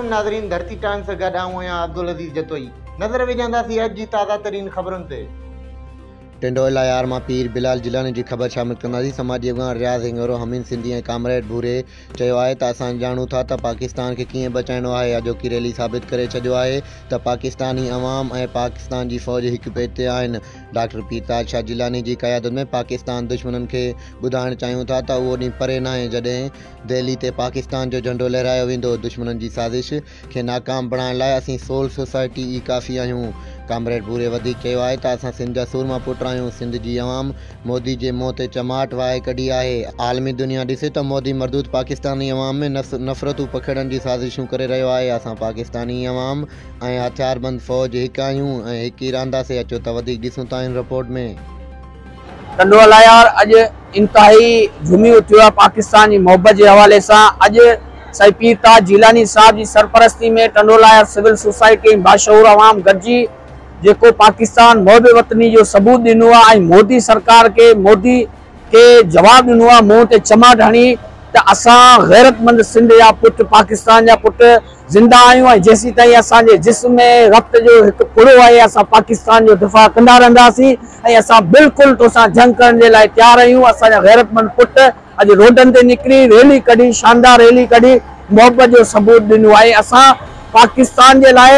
عليڪم ناظرين ڌرتي ٽائمز سان گڏ آئون آهيان عبدالعزيز جتوئي نظر وجهنداسين اڄ جي تازه ترين خبرن تي. ٽنڊو الهيار مان پير بلال جيلاني جي خبر شامل ڪنداسين سماجي اڳواڻ رياض هنڱورو، حميد سنڌي ۽ ڪامريڊ ڀوري چيو آهي ته اسان ڄاڻون ٿا ته پاڪستان کي ڪيئن بچائڻو آهي اڄوڪي ريلي ثابت ڪري ڇڏيو آهي ته پاڪستاني عوام ۽ پاڪستان جي فوج هڪ پيج تي آهن ڊاڪٽر پير تاج شاهه جيلاني جي قيادت ۾ پاڪستان دشمنن کي ٻڌائڻ چاهيون ٿا ته اهو ڏينهن پري ناهي جڏهن دهلي تي پاڪستان جو جهنڊو لهرايو ويندو، دشمنن جي سازش کي ناڪام بڻائڻ لاء اسين سول سوسائٽي ئي ڪافي آهيون. ڪامريڊ ڀوري وڌيڪ چيو آهي ته اسان سنڌ جا سورما پٽ آهيون، سنڌ جي عوام مودي جي منهن تي چماٽ وهائي ڪڍي آهي، عالمي دنيا ڏسي ته مودي مردود پاڪستاني عوام ۾ نفرتون پکيڙڻ جي سازشون ڪري رهيو آهي، اسان پاڪستاني عوام ۽ هٿياربند فوج هڪ آهيون ۽ هڪ ئي رهنداسين، اچو ته وڌيڪ ڏسون ٿا هن رپورٽ ۾. ٽنڊو الهيار اڄ انتهائي جهومي اٿيو آهي پاڪستان جي محبت جي حوالي سان اڄ سائين پير تاج جيلاني صاحب جي سرپرستي ۾ ٽنڊو الهيار سول سوسائٽي ۽ باشعور عوام گڏجي جيڪو پاڪستان محب وطني جو ثبوت ڏنو آهي ۽ مودي سرڪار کي مودي کي جواب ڏنو آهي منهن تي چماٽ هڻي ته اسان غيرتمند سنڌ جا پٽ پاڪستان جا پٽ زنده آهيون ۽ جيسيتائين اسان جي جسم ۾ رت جو هڪ ڦڙو آهي اسان پاڪستان جو دفاع ڪندا رهنداسين ۽ اسان بلڪل توسان جنگ ڪرڻ جي لاء تيار آهيون اسان جا غيرتمند پٽ اڄ روڊن تي نڪري ريلي ڪڍي شاندار ريلي ڪڍي محبت جو ثبوت ڏنو آهي اسان پاڪستان جي لاء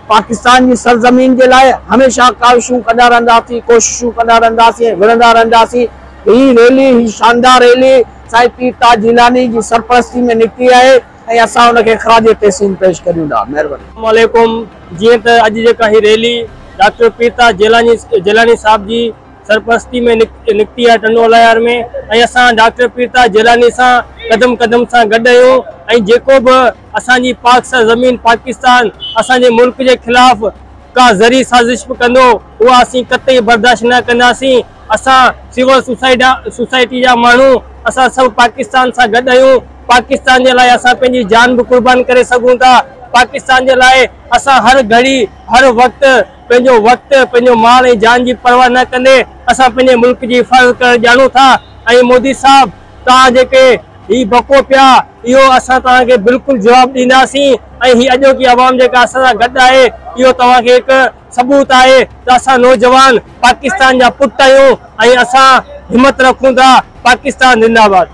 پاڪستان جي سرزمين جي لاء هميشه ڪاوشون ڪندا رهنداسين ڪوششون ڪندا رهنداسين ۽ وڙهندا رهنداسين هي ريلي هي شاندار ريلي سائين پير تاج جيلاني جي سرپرستي ۾ نڪتي آهي ۽ اسان ان کي خراج تحسين پيش ڪريون ٿا. مهرباني. السلام عليڪم جيئن ته اڄ جيڪا هي ريلي ڊاڪٽر پيرتاج جيلاني جيلاني صاحب جي سرپرستي ۾ نڪتي آهي ٽنڊو الهيار ۾ ۽ اسان ڊاڪٽر پيرتاج جيلاني سان قدم قدم سان گڏ آهيون ۽ جيڪو به اسان جي پاڪ سر زمين پاڪستان اسان جي ملڪ جي خلاف ڪا ذري سازش به ڪندو اها اسين قطعي برداشت نه ڪنداسين اسان سول سوسائٽي جا ماڻهو اسان سڀ پاڪستان سان گڏ آهيون پاڪستان جي لاء اسان پنهنجي جان به قربان ڪري سگهون ٿا پاڪستان جي لاء اسان هر گهڙي هر وقت پنهنجو وقت پنهنجو مال ۽ جان جي پرواهه نه ڪندي اسان پنهنجي ملڪ جي حفاظت ڪرڻ ڄاڻون ٿا ۽ مودي صاحب توهان جيڪي هي بڪو پيا اهو اسان توهان کي بلڪل جواب ڏينداسين ۽ هي اڄوڪي عوام جيڪا اسان سان گڏ آهي اهو توهان کي هڪ ثبوت آهي ته اسان نوجوان پاڪستان جا پٽ آهيون ۽ اسان همت رکون ٿا پاڪستان زنده باد.